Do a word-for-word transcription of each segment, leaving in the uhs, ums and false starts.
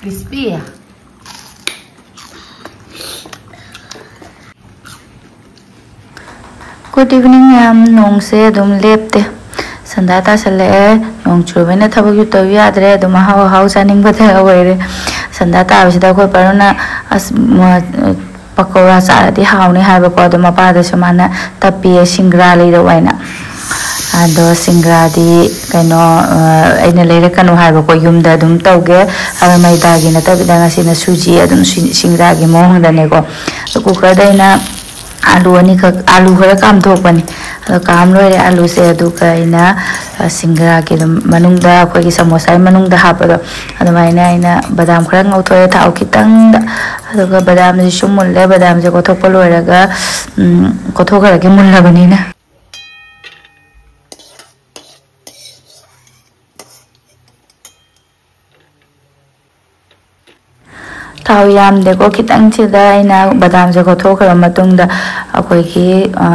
Crispy. Good evening, ꯃꯌꯥꯝ꯫ ꯅꯣꯡꯁꯦ ꯑꯗꯨꯝ ꯂꯦꯞꯇꯦ꯫ ꯁꯟꯗꯥ ꯇꯥꯁꯜꯂꯛꯑꯦ꯫ ꯅꯣꯡ ꯆꯨꯕꯅꯤꯅ ꯊꯕꯛꯁꯨ ꯇꯧ ꯌꯥꯗ꯭ꯔꯦ꯫ ꯑꯗꯨꯝ ꯑꯍꯥꯎ ꯑꯍꯥꯎ ꯆꯥꯅꯤꯡꯕꯗ ꯑꯣꯏꯔꯦ꯫ ꯁꯟꯗꯥ ꯇꯥꯕꯁꯤꯗ ꯑꯩꯈꯣꯏ ꯄꯔꯨꯅ, "ꯑꯁ, ꯃ-, ꯄꯀꯧꯔꯥ ꯆꯥꯔꯗꯤ ꯍꯥꯎꯅꯤ" ꯍꯥꯏꯕꯀꯣ꯫ ꯑꯗꯣ ꯃꯄꯥꯗꯁꯨ ꯃꯥꯅ ꯇꯞꯄꯤꯌꯦ, "ꯁꯤꯡꯒ꯭ꯔꯥ ꯂꯩꯔꯛꯑꯣ" ꯍꯥꯏꯅ꯫ ꯑꯗꯣ ꯁꯤꯡꯒ꯭ꯔꯥꯗꯤ ꯀꯩꯅꯣ, ꯑ, ꯑꯩꯅ ꯂꯩꯔꯛꯀꯅꯨ ꯍꯥꯏꯕꯀꯣ, ꯌꯨꯝꯗ ꯑꯗꯨꯝ ꯇꯧꯒꯦ꯫ ꯑꯗꯣ ꯃꯩꯗꯥꯒꯤ ꯅꯠꯇꯕꯤꯗ ꯉꯁꯤꯅ ꯁꯨꯖꯤ ꯑꯗꯨꯝ ꯁꯤ-, ꯁꯤꯡꯒ꯭ꯔꯥꯒꯤ ꯃꯑꯣꯡꯗꯅꯦꯀꯣ꯫ ꯑꯗꯣ ꯀꯨꯀꯔꯗ ꯑꯩꯅ ꯑꯥꯂꯨ ꯑꯅꯤꯈꯛ, ꯑꯥꯂꯨ ꯈꯔ ꯀꯥꯝꯊꯣꯛꯄꯅꯤ꯫ ꯑꯗꯣ ꯀꯥꯝ ꯂꯣꯏꯔꯦ ꯑꯥꯂꯨꯁꯦ꯫ ꯑꯗꯨꯒ ꯑꯩꯅ, ꯑ, ꯁꯤꯡꯒ꯭ꯔꯥꯒꯤ ꯑꯗꯨꯝ ꯃꯅꯨꯡꯗ, ꯑꯩꯈꯣꯏꯒꯤ ꯁꯃꯣꯁꯥꯒꯤ ꯃꯅꯨꯡꯗ ꯍꯥꯞꯄꯗꯣ, ꯑꯗꯨꯃꯥꯏꯅ ꯑꯩꯅ ꯕꯗꯥꯝ ꯈꯔ ꯉꯧꯊꯣꯛꯑꯦ ꯊꯥꯎ ꯈꯤꯇꯪꯗ꯫ ꯑꯗꯨꯒ ꯕꯗꯥꯝꯁꯤꯁꯨ ꯃꯨꯜꯂꯦ꯫ ꯕꯗꯥꯝꯁꯦ ꯀꯣꯊꯣꯛꯄ ꯂꯣꯏꯔꯒ, ꯎꯝ, ꯀꯣꯊꯣꯛꯈ꯭ꯔꯒꯦ ꯃꯨꯜꯂꯕꯅꯤꯅ꯫ ꯊꯥꯎ ꯌꯥꯝꯗꯦꯀꯣ, ꯈꯤꯇꯪꯁꯤꯗ ꯑꯩꯅ ꯕꯗꯥꯝꯁꯦ ꯀꯣꯊꯣꯛꯈ꯭ꯔꯕ ꯃꯇꯨꯡꯗ ꯑꯩꯈꯣꯏꯒꯤ, ꯑ,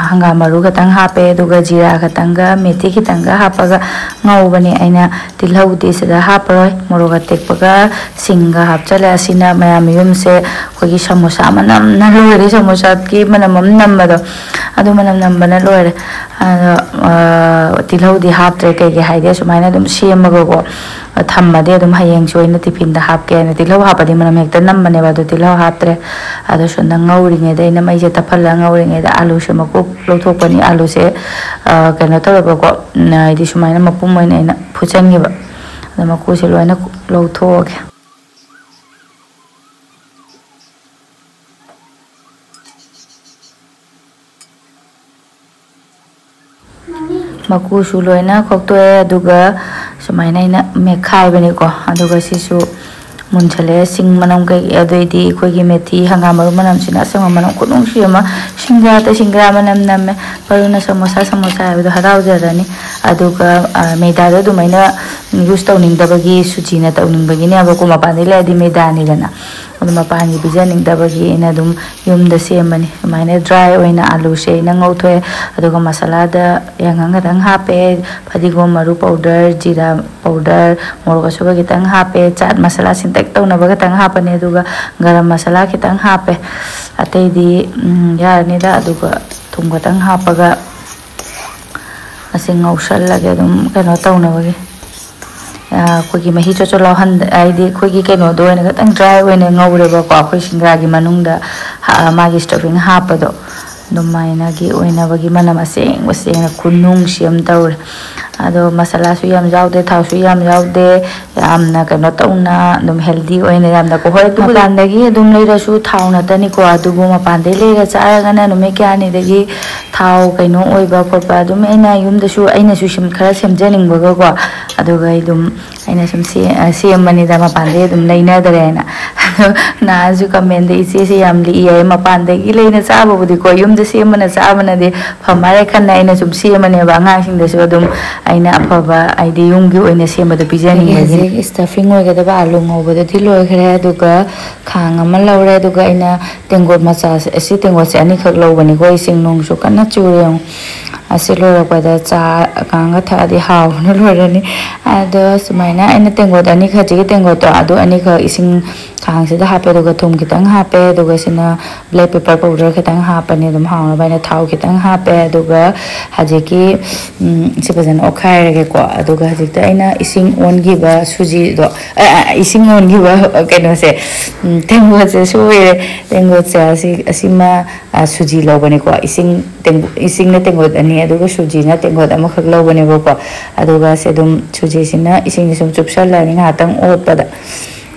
ꯍꯪꯒꯥꯝ ꯃꯔꯨ ꯈꯛꯇꯪ ꯍꯥꯞꯄꯦ, ꯑꯗꯨꯒ ꯖꯤꯔꯥ ꯈꯛꯇꯪꯒ ꯃꯦꯊꯤ ꯈꯤꯇꯪꯒ ꯍꯥꯞꯄꯒ ꯉꯧꯕꯅꯦ꯫ ꯑꯩꯅ ꯇꯤꯜꯍꯧꯗꯤ ꯁꯤꯗ ꯍꯥꯞꯄꯔꯣꯏ꯫ ꯃꯣꯔꯣꯛ ꯑꯇꯦꯛꯄꯒ ꯁꯤꯡꯒ ꯍꯥꯞꯆꯜꯂꯦ꯫ ꯑꯁꯤꯅ ꯃꯌꯥꯝ ꯌꯨꯝꯁꯦ ꯑꯩꯈꯣꯏꯒꯤ ꯁꯃꯣꯁꯥ ꯃꯅꯝꯅ ꯂꯣꯏꯔꯦ꯫ ꯁꯃꯣꯁꯥꯒꯤ ꯃꯅꯝ ꯑꯃ ꯅꯝꯕꯗꯣ, ꯑꯗꯨ ꯃꯅꯝ ꯅꯝꯕꯅ ꯂꯣꯏꯔꯦ꯫ ꯑꯗꯣ, ꯑ, ꯇꯤꯜꯍꯧꯗꯤ ꯍꯥꯞꯇ꯭ꯔꯦ꯫ ꯀꯩꯒꯤ ꯍꯥꯏꯗꯤ ꯁꯨꯃꯥꯏꯅ ꯑꯗꯨꯝ ꯁꯦꯝꯃꯒꯀꯣ, ꯊꯝꯃꯗꯤ ꯑꯗꯨꯝ ꯍꯌꯦꯡꯁꯨ ꯑꯩꯅ ꯇꯤꯐꯤꯟꯗ ꯍꯥꯞꯀꯦ ꯍꯥꯏꯅ꯫ ꯇꯤꯜꯍꯧ ꯍꯥꯞꯄꯗꯤ ꯃꯅꯝ ꯍꯦꯛꯇ ꯅꯝꯕꯅꯦꯕ, ꯑꯗꯣ ꯇꯤꯜꯍꯧ ꯍꯥꯞꯇ꯭ꯔꯦ꯫ ꯑꯗꯣ ꯁꯣꯝꯗ ꯉꯧꯔꯤꯉꯩꯗ, ꯑꯩꯅ ꯃꯩꯁꯦ ꯇꯞꯍꯜꯂꯒ ꯉꯧꯔꯤꯉꯩꯗ ꯑꯥꯂꯨꯁꯦ ꯃꯀꯨ ꯂꯧꯊꯣꯛꯄꯅꯤ꯫ ꯑꯥꯂꯨꯁꯦ, ꯑ, ꯀꯩꯅꯣ ꯇꯧꯔꯕꯀꯣ, ꯎꯝ, ꯍꯥꯏꯗꯤ ꯁꯨꯃꯥꯏꯅ ꯃꯄꯨꯝ ꯑꯣꯏꯅ ꯑꯩꯅ ꯐꯨꯠꯆꯟꯈꯤꯕ꯫ ꯑꯗꯣ ꯃꯀꯨꯁꯦ ꯂꯣꯏꯅ ꯂꯧꯊꯣꯛꯑꯒꯦ꯫ ꯃꯀꯨꯁꯨ ꯂꯣꯏꯅ ꯈꯣꯛꯇꯣꯛꯑꯦ, ꯑꯗꯨꯒ ꯁꯨꯃꯥꯏꯅ ꯑꯩꯅ ꯃꯦꯠꯈꯥꯏꯕꯅꯤꯀꯣ꯫ ꯑꯗꯨꯒ ꯁꯤꯁꯨ ꯃꯨꯟꯁꯜꯂꯛꯑꯦ꯫ ꯁꯤꯡ ꯃꯅꯝ ꯀꯩ, ꯑꯗꯩꯗꯤ ꯑꯩꯈꯣꯏꯒꯤ ꯃꯦꯊꯤ, ꯍꯪꯒꯥꯝ ꯃꯔꯨ ꯃꯅꯝꯁꯤꯅ ꯑꯁꯪꯕ ꯃꯅꯝ ꯈꯨꯅꯨꯡꯁꯤ ꯑꯃ꯫ "ꯁꯤꯡꯒ꯭ꯔꯥꯗ ꯁꯤꯡꯒ꯭ꯔꯥ ꯃꯅꯝ ꯅꯝꯃꯦ, ꯄꯔꯨꯅ ꯁꯃꯣꯁꯥ, ꯁꯃꯣꯁꯥ" ꯍꯥꯏꯕꯗꯣ ꯍꯔꯥꯎꯖꯔꯅꯤ꯫ ꯑꯗꯨꯒ, ꯑ, ꯃꯩꯗꯥꯗꯣ ꯑꯗꯨꯃꯥꯏꯅ ꯌꯨꯁ ꯇꯧꯅꯤꯡꯗꯕꯒꯤ, ꯁꯨꯖꯤꯅ ꯇꯧꯅꯤꯡꯕꯒꯤꯅꯦꯕꯀꯣ, ꯃꯄꯥꯟꯗꯩ ꯂꯩꯔꯗꯤ ꯃꯩꯗꯥꯅꯤꯗꯅ꯫ ꯑꯗꯨ ꯃꯄꯥꯟꯒꯤ ꯄꯤꯖꯅꯤꯡꯗꯕꯒꯤ ꯑꯩꯅ ꯑꯗꯨꯝ ꯌꯨꯝꯗ ꯁꯦꯝꯕꯅꯤ꯫ ꯑꯗꯨꯃꯥꯏꯅ ꯗ꯭ꯔꯥꯏ ꯑꯣꯏꯅ ꯑꯥꯂꯨꯁꯦ ꯑꯩꯅ ꯉꯧꯊꯣꯛꯑꯦ꯫ ꯑꯗꯨꯒ ꯃꯁꯥꯂꯥꯗ ꯌꯥꯏꯉꯪ ꯈꯛꯇꯪ ꯍꯥꯞꯄꯦ, ꯐꯗꯤꯒꯣꯝ ꯃꯔꯨ ꯄꯥꯎꯗꯔ, ꯖꯤꯔꯥ ꯄꯥꯎꯗꯔ, ꯃꯣꯔꯣꯛ ꯑꯁꯨꯕ ꯈꯤꯇꯪ ꯍꯥꯞꯄꯦ, ꯆꯥꯠ ꯃꯁꯥꯂꯥ ꯁꯤꯟꯇꯛ ꯇꯧꯅꯕ ꯈꯤꯇꯪ ꯍꯥꯞꯄꯅꯦ, ꯑꯗꯨꯒ ꯒꯔꯝ ꯃꯁꯥꯂꯥ ꯈꯤꯇꯪ ꯍꯥꯞꯄꯦ꯫ ꯑꯇꯩꯗꯤ ꯎꯝ, ꯌꯥꯔꯅꯤꯗ꯫ ꯑꯗꯨꯒ ꯊꯨꯝ ꯈꯛꯇꯪ ꯍꯥꯞꯄꯒ ꯑꯁꯤ ꯉꯧꯁꯜꯂꯒꯦ ꯑꯗꯨꯝ ꯀꯩꯅꯣ ꯇꯧꯅꯕꯒꯤ꯫ ꯑꯩꯈꯣꯏꯒꯤ ꯃꯍꯤ ꯆꯣꯠ ꯆꯣꯠ ꯂꯥꯎꯍꯟ-, ꯍꯥꯏꯗꯤ ꯑꯩꯈꯣꯏꯒꯤ ꯀꯩꯅꯣꯗꯣ ꯑꯣꯏꯅ ꯈꯤꯇꯪ ꯗ꯭ꯔꯥꯏ ꯑꯣꯏꯅ ꯉꯧꯔꯦꯕꯀꯣ, ꯑꯩꯈꯣꯏ ꯁꯤꯡꯒ꯭ꯔꯥꯒꯤ ꯃꯅꯨꯡꯗ ꯍꯥ-, ꯃꯥꯒꯤ ꯁ꯭ꯇꯐꯤꯡ ꯍꯥꯞꯄꯗꯣ ꯑꯗꯨꯃꯥꯏꯅꯒꯤ ꯑꯣꯏꯅꯕꯒꯤ꯫ ꯃꯅꯝ ꯑꯁꯦꯡꯕ ꯁꯦꯡꯅ ꯈꯨꯅꯨꯡꯁꯤ ꯑꯃ ꯇꯧꯔꯦ꯫ ꯑꯗꯣ ꯃꯁꯥꯂꯥꯁꯨ ꯌꯥꯝ ꯌꯥꯎꯗꯦ, ꯊꯥꯎꯁꯨ ꯌꯥꯝ ꯌꯥꯎꯗꯦ, ꯌꯥꯝꯅ ꯀꯩꯅꯣ ꯇꯧꯅ ꯑꯗꯨꯝ ꯍꯦꯜꯗꯤ ꯑꯣꯏꯅ ꯌꯥꯝꯅ ꯀꯣ꯫ ꯍꯣꯏ, ꯑꯗꯨꯕꯨꯗꯤ ꯃꯄꯥꯟꯗꯒꯤ ꯑꯗꯨꯝ ꯂꯩꯔꯁꯨ ꯊꯥꯎ ꯅꯠꯇꯅꯤꯀꯣ, ꯑꯗꯨꯕꯨ ꯃꯄꯥꯟꯗꯒꯤ ꯂꯩꯔ ꯆꯥꯔꯒꯅ ꯅꯨꯃꯤꯠ ꯀꯌꯥꯅꯤꯗꯒꯤ ꯊꯥꯎ ꯀꯩꯅꯣ ꯑꯣꯏꯕ ꯈꯣꯠꯄ ꯑꯗꯨꯝ ꯑꯩꯅ ꯌꯨꯝꯗꯁꯨ ꯑꯩꯅꯁꯨ ꯁꯦꯝ-, ꯈꯔ ꯁꯦꯝꯖꯅꯤꯡꯕꯒꯀꯣ꯫ ꯑꯗꯨꯒ ꯑꯩ ꯑꯗꯨꯝ ꯑꯩꯅ ꯁꯨꯝ ꯁꯦ-, ꯑ, ꯁꯦꯝꯕꯅꯤꯗ, ꯃꯄꯥꯟꯗꯩ ꯑꯗꯨꯝ ꯂꯩꯅꯗ꯭ꯔꯦꯅ꯫ ꯑꯗꯣ ꯅꯍꯥꯟꯁꯨ ꯀꯃꯦꯟꯗ "ꯏꯆꯦꯁꯦ ꯌꯥꯝ ꯂꯤꯛꯏ" ꯍꯥꯏ꯫ ꯃꯄꯥꯟꯗꯒꯤ ꯂꯩꯅ ꯆꯥꯕꯕꯨꯗꯤꯀꯣ, ꯌꯨꯝꯗ ꯁꯦꯝꯕꯅ ꯆꯥꯕꯅꯗꯤ ꯐ ꯃꯥꯜꯂꯦ ꯈꯟꯅ ꯑꯩꯅ ꯁꯨꯝ ꯁꯦꯝꯕꯅꯦꯕ꯫ ꯑꯉꯥꯡꯁꯤꯡꯗꯁꯨ ꯑꯗꯨꯝ ꯑꯩꯅ ꯑꯐꯕ, ꯍꯥꯏꯗꯤ ꯌꯨꯝꯒꯤ ꯑꯣꯏꯅ ꯁꯦꯝꯕꯗꯣ ꯄꯤꯖꯅꯤꯡꯕꯒꯤꯅꯤ꯫ ꯍꯧꯖꯤꯛ ꯁ꯭ꯇꯐꯤꯡ ꯑꯣꯏꯒꯗꯕ ꯑꯥꯂꯨ ꯉꯧꯕꯗꯨꯗꯤ ꯂꯣꯏꯈ꯭ꯔꯦ꯫ ꯑꯗꯨꯒ ꯈꯥꯡ ꯑꯃ ꯂꯧꯔꯦ꯫ ꯑꯗꯨꯒ ꯑꯩꯅ ꯇꯦꯡꯀꯣꯠ ꯃꯆꯥꯁꯦ, ꯑꯁꯤ ꯇꯦꯡꯀꯣꯠꯁꯦ ꯑꯅꯤꯈꯛ ꯂꯧꯕꯅꯤꯀꯣ꯫ ꯏꯁꯤꯡ ꯅꯨꯡꯁꯨ ꯀꯟꯅ ꯆꯨꯔꯦ ꯌꯦꯡꯉꯨ꯫ ꯑꯁꯤ ꯂꯣꯏꯔꯛꯄꯗ ꯆꯥ ꯀꯥꯡꯒ ꯊꯛꯑꯗꯤ ꯍꯥꯎꯕꯅ ꯂꯣꯏꯔꯅꯤ꯫ ꯑꯗꯣ ꯁꯨꯃꯥꯏꯅ ꯑꯩꯅ ꯇꯦꯡꯀꯣꯠ ꯑꯅꯤꯈꯛꯁꯤꯒꯤ ꯇꯦꯡꯀꯣꯠꯇꯣ, ꯑꯗꯨ ꯑꯅꯤꯈꯛ ꯏꯁꯤꯡ ꯈꯥꯡꯁꯤꯗ ꯍꯥꯞꯄꯦ꯫ ꯑꯗꯨꯒ ꯊꯨꯝ ꯈꯤꯇꯪ ꯍꯥꯞꯄꯦ꯫ ꯑꯗꯨꯒ ꯁꯤꯅ black pepper powder ꯈꯤꯇꯪ ꯍꯥꯞꯄꯅꯤ, ꯑꯗꯨꯝ ꯍꯥꯎꯅꯕ꯫ ꯑꯩꯅ ꯊꯥꯎ ꯈꯤꯇꯪ ꯍꯥꯞꯄꯦ꯫ ꯑꯗꯨꯒ ꯍꯧꯖꯤꯛꯀꯤ, ꯎꯝ, ꯁꯤ ꯐꯖꯅ ꯑꯣꯠꯈꯥꯏꯔꯒꯦꯀꯣ꯫ ꯑꯗꯨꯒ ꯍꯧꯖꯤꯛꯇ ꯑꯩꯅ ꯏꯁꯤꯡ ꯑꯣꯟꯈꯤꯕ ꯁꯨꯖꯤꯗꯣ, ꯑ, ꯑ, ꯏꯁꯤꯡ ꯑꯣꯟꯈꯤꯕ ꯀꯩꯅꯣꯁꯦ, ꯎꯝ, ꯇꯦꯡꯀꯣꯠꯁꯦ ꯁꯣꯏꯔꯦ꯫ ꯇꯦꯡꯀꯣꯠꯁꯦ ꯑꯁꯤ, ꯑꯁꯤꯃ, ꯑ, ꯁꯨꯖꯤ ꯂꯧꯕꯅꯤꯀꯣ꯫ ꯏꯁꯤꯡ ꯇꯦꯡ-, ꯏꯁꯤꯡꯅ ꯇꯦꯡꯀꯣꯠ ꯑꯅꯤ, ꯑꯗꯨꯒ ꯁꯨꯖꯤꯅ ꯇꯦꯡꯀꯣꯠ ꯑꯃꯈꯛ ꯂꯧꯕꯅꯦꯕꯀꯣ꯫ ꯑꯗꯨꯒ ꯁꯤ ꯑꯗꯨꯝ ꯁꯨꯖꯤꯁꯤꯅ ꯏꯁꯤꯡꯁꯤ ꯁꯨꯝ ꯆꯨꯞꯁꯜꯂꯅꯤ ꯉꯥꯏꯍꯥꯛꯇꯪ ꯑꯣꯠꯄꯗ꯫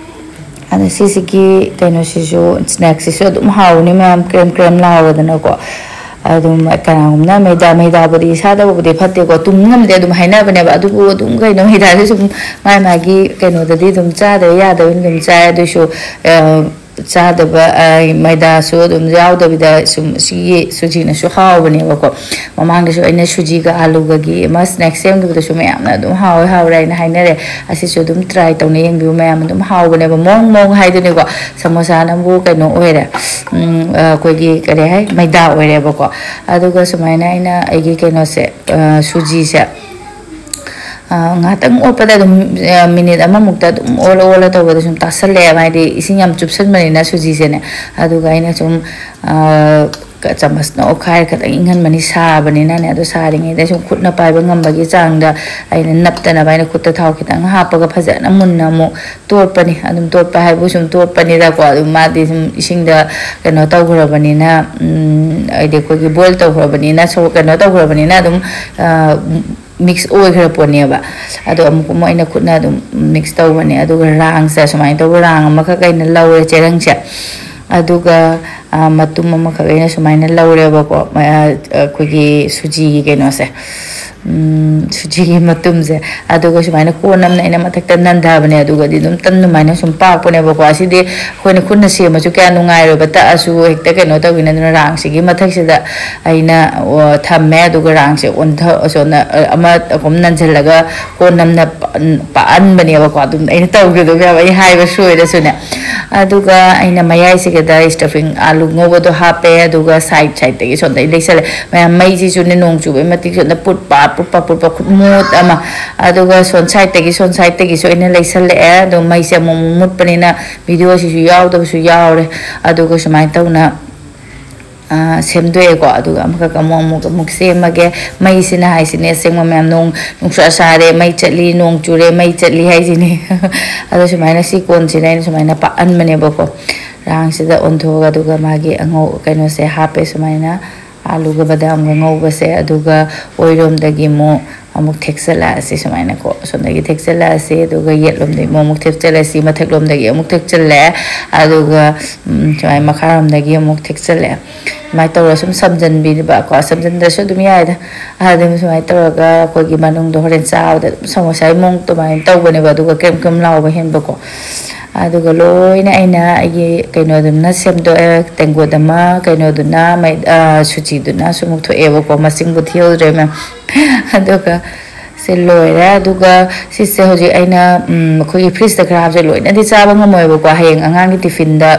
ꯑꯗꯣ ꯁꯤꯁꯤꯒꯤ ꯀꯩꯅꯣꯁꯤꯁꯨ, ꯁ꯭ꯅꯦꯛꯁꯤꯁꯨ ꯑꯗꯨꯝ ꯍꯥꯎꯕꯅꯤ ꯃꯌꯥꯝ, ꯀ꯭ꯔꯦꯝ ꯀ꯭ꯔꯦꯝ ꯂꯥꯎꯔꯗꯅꯀꯣ꯫ ꯑꯗꯨꯝ ꯀꯅꯥꯒꯨꯝꯕꯅ ꯃꯩꯗꯥ, ꯃꯩꯗꯥꯕꯨꯗꯤ ꯏꯁꯥꯗꯕꯨꯗꯤ ꯐꯠꯇꯦꯀꯣ, ꯇꯨꯝ ꯉꯝꯗꯦ ꯑꯗꯨꯝ ꯍꯥꯏꯅꯕꯅꯦꯕ꯫ ꯑꯗꯨꯕꯨ ꯑꯗꯨꯝ ꯀꯩꯅꯣ, ꯃꯩꯗꯥꯁꯦ ꯁꯨꯝ ꯃꯥꯏ ꯃꯥꯒꯤ ꯀꯩꯅꯣꯗꯗꯤ ꯑꯗꯨꯝ ꯆꯥꯗꯕ ꯌꯥꯗꯕꯅꯤ ꯑꯗꯨꯝ ꯆꯥꯏ꯫ ꯑꯗꯨꯏꯁꯨ, ꯑ, ꯆꯥꯗꯕ, ꯑ, ꯃꯩꯗꯥꯁꯨ ꯑꯗꯨꯝ ꯌꯥꯎꯗꯕꯤꯗ ꯁꯨꯝ ꯁꯤꯒꯤ ꯁꯨꯖꯤꯅꯁꯨ ꯍꯥꯎꯕꯅꯦꯕꯀꯣ꯫ ꯃꯃꯥꯡꯗꯁꯨ ꯑꯩꯅ ꯁꯨꯖꯤꯒ ꯑꯥꯂꯨꯒꯒꯤ ꯑꯃ ꯁ꯭ꯅꯦꯛꯁ ꯁꯦꯝꯈꯤꯕꯗꯁꯨ ꯃꯌꯥꯝꯅ ꯑꯗꯨꯝ ꯍꯥꯎꯋꯦ, ꯍꯥꯎꯔꯦ ꯍꯥꯏꯅ ꯍꯥꯏꯅꯔꯦ꯫ ꯑꯁꯤꯁꯨ ꯑꯗꯨꯝ ꯇ꯭ꯔꯥꯏ ꯇꯧꯅ ꯌꯦꯡꯕꯤꯌꯨ ꯃꯌꯥꯝ, ꯑꯗꯨꯝ ꯍꯥꯎꯕꯅꯦꯕ꯫ ꯃꯑꯣꯡ ꯃꯑꯣꯡ ꯍꯥꯏꯗꯨꯅꯤꯀꯣ꯫ ꯁꯃꯣꯁꯥꯅꯕꯨ ꯀꯩꯅꯣ ꯑꯣꯏꯔꯦ, ꯎꯝ, ꯑꯩꯈꯣꯏꯒꯤ ꯀꯔꯤ ꯍꯥꯏ, ꯃꯩꯗꯥ ꯑꯣꯏꯔꯦꯕꯀꯣ꯫ ꯑꯗꯨꯒ ꯁꯨꯃꯥꯏꯅ ꯑꯩꯅ ꯑꯩꯒꯤ ꯀꯩꯅꯣꯁꯦ, ꯑ, ꯁꯨꯖꯤꯁꯦ, ꯑ, ꯉꯥꯏꯍꯥꯛꯇꯪ ꯑꯣꯠꯄꯗ ꯑꯗꯨꯝ, ꯑ, ꯃꯤꯅꯤꯠ ꯑꯃꯃꯨꯛꯇ ꯑꯗꯨꯝ ꯑꯣꯜꯂ ꯑꯣꯜꯂ ꯇꯧꯕꯗ ꯁꯨꯝ ꯇꯥꯁꯜꯂꯛꯑꯦꯕ, ꯍꯥꯏꯗꯤ ꯏꯁꯤꯡ ꯌꯥꯝ ꯆꯨꯞꯁꯟꯕꯅꯤꯅ ꯁꯨꯖꯤꯁꯦꯅꯦ꯫ ꯑꯗꯨꯒ ꯑꯩꯅ ꯁꯨꯝ, ꯑ, ꯆꯥꯃꯁꯅ ꯑꯣꯠꯈꯥꯏꯔ ꯈꯤꯇꯪ ꯏꯪꯍꯟꯕꯅꯤ, ꯁꯥꯕꯅꯤꯅꯅꯦ꯫ ꯑꯗꯣ ꯁꯥꯔꯤꯉꯩꯗ ꯁꯨꯝ ꯈꯨꯠꯅ ꯄꯥꯏꯕ ꯉꯝꯕꯒꯤ ꯆꯥꯡꯗ ꯑꯩꯅ ꯅꯞꯇꯅꯕ ꯑꯩꯅ ꯈꯨꯠꯇ ꯊꯥꯎ ꯈꯤꯇꯪ ꯍꯥꯞꯄꯒ ꯐꯖꯅ ꯃꯨꯟꯅ ꯑꯃꯨꯛ ꯇꯣꯠꯄꯅꯤ꯫ ꯑꯗꯨꯝ ꯇꯣꯠꯄ ꯍꯥꯏꯕꯨ ꯁꯨꯝ ꯇꯣꯠꯄꯅꯤꯗꯀꯣ꯫ ꯑꯗꯨꯝ ꯃꯥꯗꯤ ꯁꯨꯝ ꯏꯁꯤꯡꯗ ꯀꯩꯅꯣ ꯇꯧꯈ꯭ꯔꯕꯅꯤꯅ, ꯎꯝ, ꯍꯥꯏꯗꯤ ꯑꯩꯈꯣꯏꯒꯤ ꯕꯣꯏꯜ ꯇꯧꯈ꯭ꯔꯕꯅꯤꯅ, ꯁꯣ-, ꯀꯩꯅꯣ ꯇꯧꯈ꯭ꯔꯕꯅꯤꯅ ꯑꯗꯨꯝ, ꯑ, ꯃꯤꯛꯁ ꯑꯣꯏꯈ꯭ꯔ ꯄꯣꯠꯅꯦꯕ꯫ ꯑꯗꯣ ꯑꯃꯨꯛ ꯑꯃꯨꯛ ꯑꯩꯅ ꯈꯨꯠꯅ ꯑꯗꯨꯝ ꯃꯤꯛꯁ ꯇꯧꯕꯅꯦ꯫ ꯑꯗꯨꯒ ꯔꯥꯡꯁꯦ ꯁꯨꯃꯥꯏꯅ ꯇꯧꯕ ꯔꯥꯡ ꯑꯃꯈꯛ ꯑꯩꯅ ꯂꯧꯔꯦ ꯆꯦꯔꯪꯁꯦ꯫ ꯑꯗꯨꯒ, ꯑ, ꯃꯇꯨꯝ ꯑꯃꯈꯛ ꯑꯩꯅ ꯁꯨꯃꯥꯏꯅ ꯂꯧꯔꯦꯕꯀꯣ꯫ ꯃ-, ꯑ, ꯑꯩꯈꯣꯏꯒꯤ ꯁꯨꯖꯤꯒꯤ ꯀꯩꯅꯣꯁꯦ, ꯎꯝ, ꯁꯨꯖꯤꯒꯤ ꯃꯇꯨꯝꯁꯦ꯫ ꯑꯗꯨꯒ ꯁꯨꯃꯥꯏꯅ ꯀꯣꯟ ꯑꯃꯅ ꯑꯩꯅ ꯃꯊꯛꯇ ꯅꯟꯊꯕꯅꯦ꯫ ꯑꯗꯨꯒꯗꯤ ꯑꯗꯨꯝ ꯇꯟ ꯑꯗꯨꯃꯥꯏꯅ ꯁꯨꯝ ꯄꯥꯛꯄꯅꯦꯕꯀꯣ꯫ ꯑꯁꯤꯗꯤ ꯑꯩꯈꯣꯏꯅ ꯈꯨꯠꯅ ꯁꯦꯝꯃꯁꯨ ꯀꯌꯥ ꯅꯨꯡꯉꯥꯏꯔꯣꯏꯕ, ꯇꯛꯑꯁꯨ ꯍꯦꯛꯇ ꯀꯩꯅꯣ ꯇꯧꯋꯤꯅ꯫ ꯑꯗꯨꯅ ꯔꯥꯡꯁꯤꯒꯤ ꯃꯊꯛꯁꯤꯗ ꯑꯩꯅ, ꯑꯣ, ꯊꯝꯃꯦ꯫ ꯑꯗꯨꯒ ꯔꯥꯡꯁꯦ ꯑꯣꯟꯊ-, ꯑꯁꯣꯝꯅ, ꯑ, ꯑꯃ ꯑꯗꯨꯝ ꯅꯟꯁꯤꯜꯂꯒ ꯀꯣꯟ ꯑꯃꯅ ꯄ-, ꯄꯥꯛꯍꯟꯕꯅꯦꯕꯀꯣ꯫ ꯑꯗꯨꯝ ꯑꯩꯅ ꯇꯧꯒꯗꯕ ꯌꯥꯕ, ꯑꯩ ꯍꯥꯏꯕ ꯁꯣꯏꯔꯁꯨꯅꯦ꯫ ꯑꯗꯨꯒ ꯑꯩꯅ ꯃꯌꯥꯏꯁꯤꯒꯗ ꯁ꯭ꯇꯐꯤꯡ ꯑꯥꯂꯨ ꯉꯧꯕꯗꯣ ꯍꯥꯞꯄꯦ꯫ ꯑꯗꯨꯒ ꯁꯥꯏꯗ ꯁꯥꯏꯗꯇꯒꯤ ꯁꯣꯝꯗ ꯑꯩ ꯂꯩꯁꯜꯂꯦ꯫ ꯃꯌꯥꯝ ꯃꯩꯁꯤꯁꯨꯅꯦ ꯅꯣꯡ ꯆꯨꯕꯒꯤ ꯃꯇꯤꯛ ꯁꯣꯝꯗ ꯄꯨꯠ ꯄꯥꯠ, ꯄꯨꯠ ꯄꯥꯠ, ꯄꯨꯠ ꯄꯥꯠ, ꯈꯨꯠ ꯃꯣꯠ ꯑꯃ꯫ ꯑꯗꯨꯒ ꯁꯣꯝ ꯁꯥꯏꯗꯇꯒꯤ, ꯁꯣꯝ ꯁꯥꯏꯗꯇꯒꯤꯁꯨ ꯑꯩꯅ ꯂꯩꯁꯜꯂꯛꯑꯦ꯫ ꯑꯗꯣ ꯃꯩꯁꯦ ꯑꯃꯨꯛ ꯑꯃꯨꯛ ꯃꯨꯠꯄꯅꯤꯅ ꯚꯤꯗꯤꯑꯣꯁꯤꯁꯨ ꯌꯥꯎꯗꯕꯁꯨ ꯌꯥꯎꯔꯦ꯫ ꯑꯗꯨꯒ ꯁꯨꯃꯥꯏꯅ ꯇꯧꯅ, ꯑ, ꯁꯦꯝꯗꯣꯛꯑꯦꯀꯣ꯫ ꯑꯗꯨꯒ ꯑꯃꯈꯛ ꯑꯃꯨꯛ, ꯑꯃꯨꯛ, ꯑꯃꯨꯛ ꯁꯦꯝꯃꯒꯦ꯫ ꯃꯩꯁꯤꯅ ꯍꯥꯏꯁꯤꯅꯦ, ꯑꯁꯦꯡꯕ ꯃꯌꯥꯝ, ꯅꯣꯡ, ꯅꯨꯡꯁꯥ ꯁꯥꯔꯦ, ꯃꯩ ꯆꯠꯂꯤ, ꯅꯣꯡ ꯆꯨꯔꯦ, ꯃꯩ ꯆꯠꯂꯤ ꯍꯥꯏꯁꯤꯅꯦ꯫ ꯑꯗꯣ ꯁꯨꯃꯥꯏꯅ ꯁꯤ ꯀꯣꯟꯁꯤꯗ ꯑꯩꯅ ꯁꯨꯃꯥꯏꯅ ꯄꯥꯛꯍꯟꯕꯅꯦꯕꯀꯣ꯫ ꯔꯥꯡꯁꯤꯗ ꯑꯣꯟꯊꯣꯛꯑꯒ, ꯑꯗꯨꯒ ꯃꯥꯒꯤ ꯑꯉꯧ-, ꯀꯩꯅꯣꯁꯦ ꯍꯥꯞꯄꯦ ꯁꯨꯃꯥꯏꯅ꯫ ꯑꯥꯂꯨꯒ ꯕꯗꯥꯝꯒ ꯉꯧꯕꯁꯦ꯫ ꯑꯗꯨꯒ ꯑꯣꯏꯔꯣꯝꯗꯒꯤ ꯑꯃꯨꯛ, ꯑꯃꯨꯛ ꯊꯦꯛꯆꯜꯂꯛꯑꯁꯤ ꯁꯨꯃꯥꯏꯅꯀꯣ, ꯑꯁꯣꯝꯗꯒꯤ ꯊꯦꯛꯆꯜꯂꯛꯑꯁꯤ, ꯑꯗꯨꯒ ꯌꯦꯠꯂꯣꯝꯗꯒꯤ ꯑꯃꯨꯛ ꯊꯦꯛꯆꯜꯂꯁꯤ, ꯃꯊꯛꯂꯣꯝꯗꯒꯤ ꯑꯃꯨꯛ ꯊꯦꯛꯆꯜꯂꯦ, ꯑꯗꯨꯒ ꯎꯝ, ꯁꯨꯃꯥꯏꯅ ꯃꯈꯥꯔꯣꯝꯗꯒꯤ ꯑꯃꯨꯛ ꯊꯦꯛꯆꯜꯂꯦ꯫ ꯑꯗꯨꯃꯥꯏꯅ ꯇꯧꯔꯒ ꯁꯨꯝ ꯁꯝꯖꯟꯕꯤꯕꯀꯣ, ꯁꯝꯖꯟꯗ꯭ꯔꯁꯨ ꯑꯗꯨꯝ ꯌꯥꯏꯗ꯫ ꯑꯗꯨꯝ ꯁꯨꯃꯥꯏꯅ ꯇꯧꯔꯒ ꯑꯩꯈꯣꯏꯒꯤ ꯃꯅꯨꯡꯗꯣ ꯍꯣꯔꯦꯟ ꯆꯥꯕꯗ ꯑꯗꯨꯝ ꯁꯃꯣꯁꯥꯒꯤ ꯃꯑꯣꯡ ꯑꯗꯨꯃꯥꯏꯅ ꯇꯧꯕꯅꯦꯕ, ꯑꯗꯨꯒ ꯀ꯭ꯔꯦꯝ ꯀ꯭ꯔꯦꯝ ꯂꯥꯎꯕ ꯍꯦꯟꯕꯀꯣ꯫ ꯑꯗꯨꯒ ꯂꯣꯏꯅ ꯑꯩꯅ ꯑꯩꯒꯤ ꯀꯩꯅꯣꯗꯨꯅ ꯁꯦꯝꯗꯣꯛꯑꯦ, ꯇꯦꯡꯀꯣꯠ ꯑꯃ, ꯀꯩꯅꯣꯗꯨꯅ ꯃꯩ-, ꯑ, ꯁꯨꯆꯤꯗꯨꯅꯁꯨ ꯑꯃꯨꯛ ꯊꯣꯛꯑꯦꯕꯀꯣ, ꯃꯁꯤꯡꯕꯨ ꯊꯤꯍꯧꯗ꯭ꯔꯦ ꯃꯌꯥꯝ꯫ ꯑꯗꯨꯒ ꯁꯤ ꯂꯣꯏꯔꯦ꯫ ꯑꯗꯨꯒ ꯁꯤꯁꯦ ꯍꯧꯖꯤꯛ ꯑꯩꯅ, ꯎꯝ, ꯑꯩꯈꯣꯏꯒꯤ ꯐ꯭ꯔꯤꯖꯇ ꯈꯔ ꯍꯥꯞꯆꯩ, ꯂꯣꯏꯅꯗꯤ ꯆꯥꯕ ꯉꯝꯃꯣꯏꯕꯀꯣ꯫ ꯍꯌꯦꯡ ꯑꯉꯥꯡꯒꯤ ꯇꯤꯐꯤꯟꯗ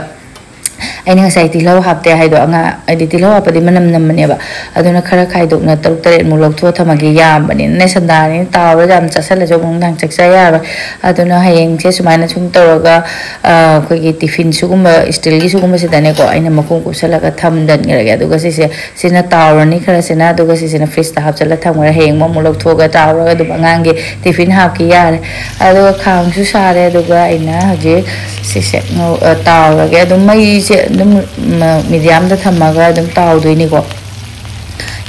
ꯑꯩꯅ ꯉꯁꯥꯏ ꯇꯤꯜꯍꯧ ꯍꯥꯞꯇꯦ ꯍꯥꯏꯗꯣ, ꯑꯉꯥꯡ ꯍꯥꯏꯗꯤ ꯇꯤꯜꯍꯧ ꯍꯥꯞꯄꯗꯤ ꯃꯅꯝ ꯅꯝꯕꯅꯦꯕ꯫ ꯑꯗꯨꯅ ꯈꯔ ꯈꯥꯏꯗꯣꯛꯅ ꯇꯔꯨꯛ ꯇꯔꯦꯠꯃꯨꯛ ꯂꯧꯊꯣꯛꯑ ꯊꯝꯃꯒꯦ, ꯌꯥꯝꯕꯅꯤꯅꯅꯦ, ꯁꯟꯗꯥꯅꯤꯅ ꯇꯥꯎꯔ ꯌꯥꯝ ꯆꯥꯁꯤꯜꯂꯁꯨ ꯑꯃꯨꯛ ꯅꯨꯡꯗꯥꯡ ꯆꯥꯛ ꯆꯥ ꯌꯥꯔꯣꯏ꯫ ꯑꯗꯨꯅ ꯍꯌꯦꯡꯁꯦ ꯁꯨꯃꯥꯏꯅ ꯁꯨꯝ ꯇꯧꯔꯒ, ꯑ, ꯑꯩꯈꯣꯏꯒꯤ ꯇꯤꯐꯤꯟ ꯁꯤꯒꯨꯝꯕ ꯏꯁꯇꯤꯜꯒꯤ ꯁꯤꯒꯨꯝꯕꯁꯤꯗꯅꯦꯀꯣ, ꯑꯩꯅ ꯃꯈꯨꯝ ꯀꯨꯞꯁꯜꯂꯒ ꯊꯝꯖꯟꯈ꯭ꯔꯒꯦ꯫ ꯑꯗꯨꯒ ꯁꯤꯁꯦ, ꯁꯤꯅ ꯇꯥꯎꯔꯅꯤ ꯈꯔꯁꯤꯅ, ꯑꯗꯨꯒ ꯁꯤꯁꯤꯅ ꯐ꯭ꯔꯤꯖꯇ ꯍꯥꯞꯆꯜꯂ ꯊꯝꯈ꯭ꯔꯦ꯫ ꯍꯌꯦꯡ ꯑꯃꯨꯛ ꯂꯧꯊꯣꯛꯑꯒ ꯇꯥꯎꯔꯒ ꯑꯗꯨꯝ ꯑꯉꯥꯡꯒꯤ ꯇꯤꯐꯤꯟ ꯍꯥꯞꯀꯦ ꯌꯥꯔꯦ꯫ ꯑꯗꯨꯒ ꯈꯥꯡꯁꯨ ꯁꯥꯔꯦ꯫ ꯑꯗꯨꯒ ꯑꯩꯅ ꯍꯧꯖꯤꯛ ꯁꯤꯁꯦ ꯉꯧ-, ꯑ, ꯇꯥꯎꯔꯒꯦ꯫ ꯑꯗꯨꯝ ꯃꯩꯁꯦ ꯑꯗꯨꯝ, ꯃ-, ꯃꯤꯗꯤꯌꯝꯗ ꯊꯝꯃꯒ ꯑꯗꯨꯝ ꯇꯥꯎꯗꯣꯏꯅꯤꯀꯣ꯫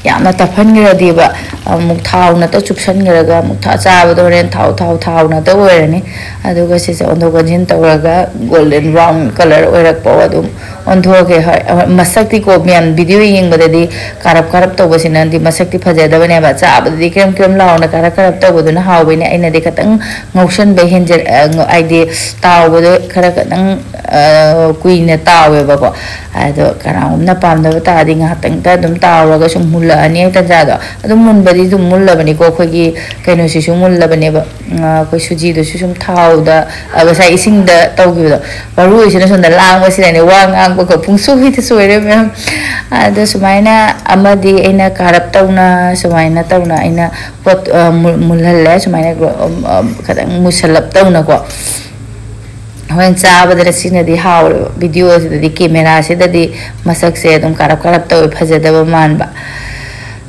ꯌꯥꯝꯅ ꯇꯞꯍꯟꯈ꯭ꯔꯗꯤꯕ ꯑꯃꯨꯛ ꯊꯥꯎꯅꯇ ꯆꯨꯞꯁꯟꯈ꯭ꯔꯒ ꯑꯃꯨꯛ ꯊ-, ꯆꯥꯕꯗꯣ ꯍꯣꯔꯦꯟ ꯊꯥꯎ, ꯊꯥꯎ, ꯊꯥꯎꯅꯇ ꯑꯣꯏꯔꯅꯤ꯫ ꯑꯗꯨꯒ ꯁꯤꯁꯦ ꯑꯣꯟꯊꯣꯛ ꯑꯣꯟꯁꯤꯟ ꯇꯧꯔꯒ ꯒꯣꯜꯗꯟ ꯕ꯭ꯔꯥꯎꯟ ꯀꯂꯔ ꯑꯣꯏꯔꯛꯄ ꯑꯗꯨꯝ ꯑꯣꯟꯊꯣꯛꯑꯒꯦ꯫ ꯍꯣꯏ, ꯍꯣꯏ, ꯃꯁꯛꯇꯤꯀꯣ ꯃꯌꯥꯝ ꯚꯤꯗꯤꯑꯣ ꯌꯦꯡꯕꯗꯗꯤ ꯀꯥꯔꯞ ꯀꯥꯔꯞ ꯇꯧꯕꯁꯤꯅꯗꯤ ꯃꯁꯛꯇꯤ ꯐꯖꯗꯕꯅꯦꯕ, ꯆꯥꯕꯗꯗꯤ ꯀ꯭ꯔꯦꯝ ꯀ꯭ꯔꯦꯝ ꯂꯥꯎꯅ ꯀꯥꯔꯞ ꯀꯥꯔꯞ ꯇꯧꯕꯗꯨꯅ ꯍꯥꯎꯕꯩꯅꯦ꯫ ꯑꯩꯅꯗꯤ ꯈꯤꯇꯪ ꯉꯧꯁꯟꯕ ꯍꯦꯟꯖ-, ꯑ, ꯉ-, ꯍꯥꯏꯗꯤ ꯇꯥꯎꯕꯗꯣ ꯈꯔ ꯈꯤꯇꯪ, ꯑ, ꯀꯨꯏꯅ ꯇꯥꯎꯋꯦꯕꯀꯣ꯫ ꯑꯗꯣ ꯀꯅꯥꯒꯨꯝꯕꯅ ꯄꯥꯝꯗꯕ ꯇꯥꯔꯗꯤ ꯉꯥꯏꯍꯥꯛꯇꯪꯇ ꯑꯗꯨꯝ ꯇꯥꯎꯔꯒ ꯁꯨꯝ ꯃꯨꯜꯂꯛꯑꯅꯤ ꯇꯟꯖꯥꯗꯣ꯫ ꯑꯗꯨꯝ ꯃꯨꯟꯕꯗꯤ ꯑꯗꯨꯝ ꯃꯨꯜꯂꯕꯅꯤꯀꯣ, ꯑꯩꯈꯣꯏꯒꯤ ꯀꯩꯅꯣꯁꯤꯁꯨ ꯃꯨꯜꯂꯕꯅꯦꯕ꯫ ꯑ, ꯑꯩꯈꯣꯏ ꯁꯨꯖꯤꯗꯨꯁꯨ ꯁꯨꯝ ꯊꯥꯎꯗ, ꯑ, ꯉꯁꯥꯏ ꯏꯁꯤꯡꯗ ꯇꯧꯈꯤꯕꯗꯣ꯫ ꯃꯔꯨ ꯑꯣꯏꯁꯤꯅ ꯁꯣꯝꯗ ꯂꯥꯡꯕꯁꯤꯅꯅꯦ, ꯋꯥ ꯉꯥꯡꯕꯒ ꯄꯨꯡꯁꯣꯏꯗ ꯁꯣꯏꯔꯦ ꯃꯌꯥꯝ꯫ ꯑꯗꯣ ꯁꯨꯃꯥꯏꯅ ꯑꯃꯗꯤ ꯑꯩꯅ ꯀꯥꯔꯞ ꯇꯧꯅ, ꯁꯨꯃꯥꯏꯅ ꯇꯧꯅ ꯑꯩꯅ ꯄꯣꯠ, ꯑ, ꯃꯨ-, ꯃꯨꯜꯍꯜꯂꯦ꯫ ꯁꯨꯃꯥꯏꯅ, ꯑ, ꯑ, ꯈꯤꯇꯪ ꯃꯨꯁꯜꯂꯞ ꯇꯧꯅꯀꯣ꯫ ꯍꯣꯔꯦꯟ ꯆꯥꯕꯗꯅ ꯁꯤꯅꯗꯤ ꯍꯥꯎꯔꯦꯕ꯫ ꯚꯤꯗꯤꯑꯣꯁꯤꯗꯗꯤ, ꯀꯦꯃꯦꯔꯥꯁꯤꯗꯗꯤ ꯃꯁꯛꯁꯦ ꯑꯗꯨꯝ ꯀꯥꯔꯞ ꯀꯥꯔꯞ ꯇꯧꯋꯦ, ꯐꯖꯗꯕ ꯃꯥꯟꯕ꯫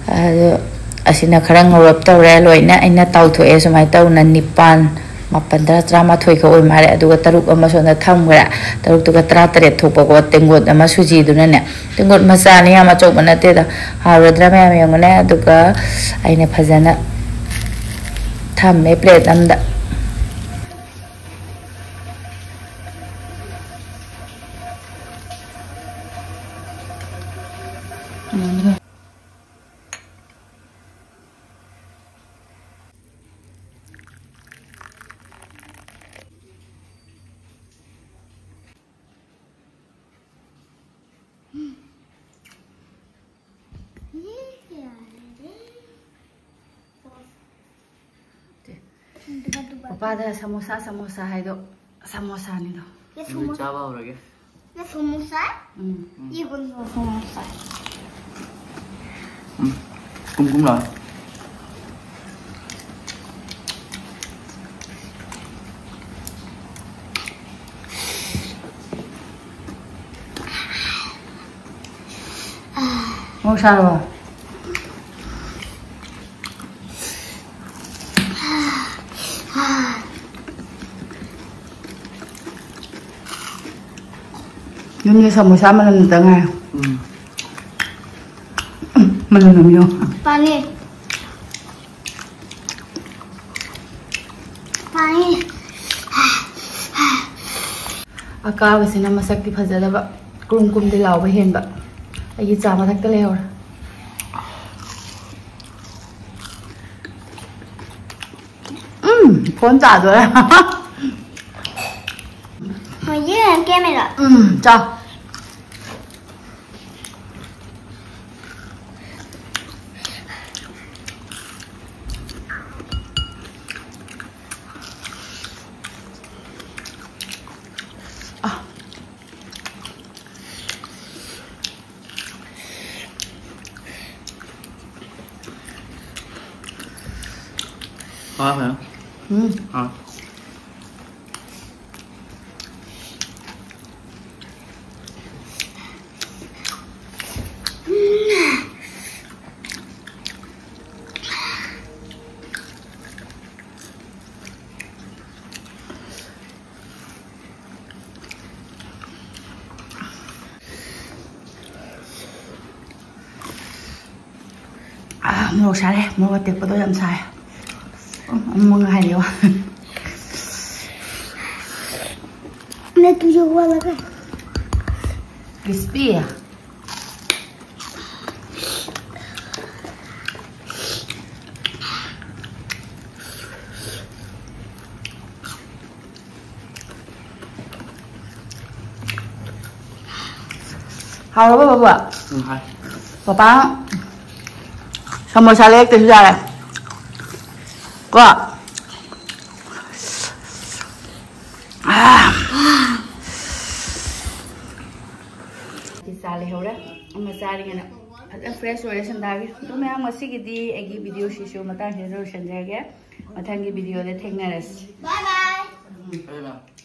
ꯑꯗꯣ ꯑꯁꯤꯅ ꯈꯔ ꯉꯧꯔꯞ ꯇꯧꯔꯦ꯫ ꯂꯣꯏꯅ ꯑꯩꯅ ꯇꯥꯎꯊꯣꯛꯑꯦ꯫ ꯁꯨꯃꯥꯏꯅ ꯇꯧꯅ ꯅꯤꯄꯥꯟ, ꯃꯥꯄꯟ, ꯇꯔꯥ, ꯇꯔꯥꯃꯥꯊꯣꯏ ꯈꯛ ꯑꯣꯏ ꯃꯥꯜꯂꯦ꯫ ꯑꯗꯨꯒ ꯇꯔꯨꯛ ꯑꯃ ꯁꯣꯝꯗ ꯊꯝꯈ꯭ꯔꯦ꯫ ꯇꯔꯨꯛꯇꯨꯒ ꯇꯔꯥꯇꯔꯦꯠ ꯊꯣꯛꯄꯀꯣ, ꯇꯦꯡꯀꯣꯠ ꯑꯃ ꯁꯨꯖꯤꯗꯨꯅꯅꯦ꯫ ꯇꯦꯡꯀꯣꯠ ꯃꯆꯥꯅꯤ, ꯌꯥꯝ ꯑꯆꯧꯕ ꯅꯠꯇꯦꯗ꯫ ꯍꯥꯎꯔꯗ꯭ꯔꯥ ꯃꯌꯥꯝ ꯌꯦꯡꯉꯨꯅꯦ꯫ ꯑꯗꯨꯒ ꯑꯩꯅ ꯐꯖꯅ ꯊꯝꯃꯦ ꯄ꯭ꯂꯦꯠ ꯑꯝꯗ꯫ ꯄꯄꯥꯗ ꯁꯃꯣꯁꯥ, ꯁꯃꯣꯁꯥ ꯍꯥꯏꯗꯣ ꯁꯃꯣꯁꯥꯅꯤꯗꯣ꯫ ꯆꯥꯕ ꯍꯧꯔꯒꯦ꯫ ꯎꯝ꯫ ꯎꯝ꯫ ꯀꯨꯝ ꯀꯨꯝ ꯂꯥꯎ꯫ ꯃꯣꯔꯣꯛ ꯁꯥꯔꯕꯣ? ꯌꯨꯝꯒꯤ ꯁꯃꯣꯁꯥ ꯃꯅꯝ ꯅꯝꯇ ꯉꯥꯏꯔꯦ꯫ ꯎꯝ꯫ ꯎꯝ, ꯃꯅꯝ ꯅꯝ ꯌꯦꯡꯉꯣ꯫ ꯄꯥꯅꯤ꯫ ꯄꯥꯅꯤ꯫ ꯑꯀꯥꯕꯁꯤꯅ ꯃꯁꯛꯇꯤ ꯐꯖꯗꯕ, ꯀ꯭ꯔꯨꯝ ꯀ꯭ꯔꯨꯝꯗꯤ ꯂꯥꯎꯕ ꯍꯦꯟꯕ꯫ ꯑꯩꯒꯤ ꯆꯥ ꯃꯊꯛꯇ ꯂꯩꯍꯧꯔꯦ꯫ ꯎꯝ, ꯐꯣꯟ ꯆꯥꯗꯣꯔꯦ꯫ ꯍꯧꯖꯤꯛ ꯀꯦꯃꯦꯔꯥ꯫ ꯎꯝ, ꯆꯥꯎ꯫ ꯎꯝ꯫ ꯑꯥ, ꯃꯣꯔꯣꯛ ꯁꯥꯔꯦ꯫ ꯃꯣꯔꯣꯛ ꯑꯇꯦꯛꯄꯗꯣ ꯌꯥꯝ ꯁꯥꯏ꯫ ꯎꯝ, ꯃꯉꯥ ꯍꯥꯏꯔꯤꯑꯣ꯫ मैं तुझे हुआ लगा। Crispy. ꯍꯥꯎꯔꯕ ꯕꯕꯨ? ꯎꯝ, ꯍꯥꯏ꯫ ꯄꯄꯥ ꯁꯃꯣꯁꯥ ꯂꯩꯔꯛꯇꯁꯨ ꯌꯥꯔꯦ ꯀꯣ꯫ ꯆꯥ ꯂꯩꯍꯧꯔꯦ꯫ ꯑꯃ ꯆꯥꯔꯤꯉꯩꯗ ꯐꯖꯅ fresh ꯑꯣꯏꯔꯦ ꯁꯟꯗꯥꯒꯤ꯫ ꯑꯗꯨ ꯃꯌꯥꯝ, ꯉꯁꯤꯒꯤꯗꯤ ꯑꯩꯒꯤ video ꯁꯤꯁꯨ ꯃꯇꯥꯡꯁꯤꯗ ꯂꯣꯏꯁꯤꯟꯖꯔꯒꯦ꯫ ꯃꯊꯪꯒꯤ video ꯗ ꯊꯦꯡꯅꯔꯁꯤ꯫ Bye bye.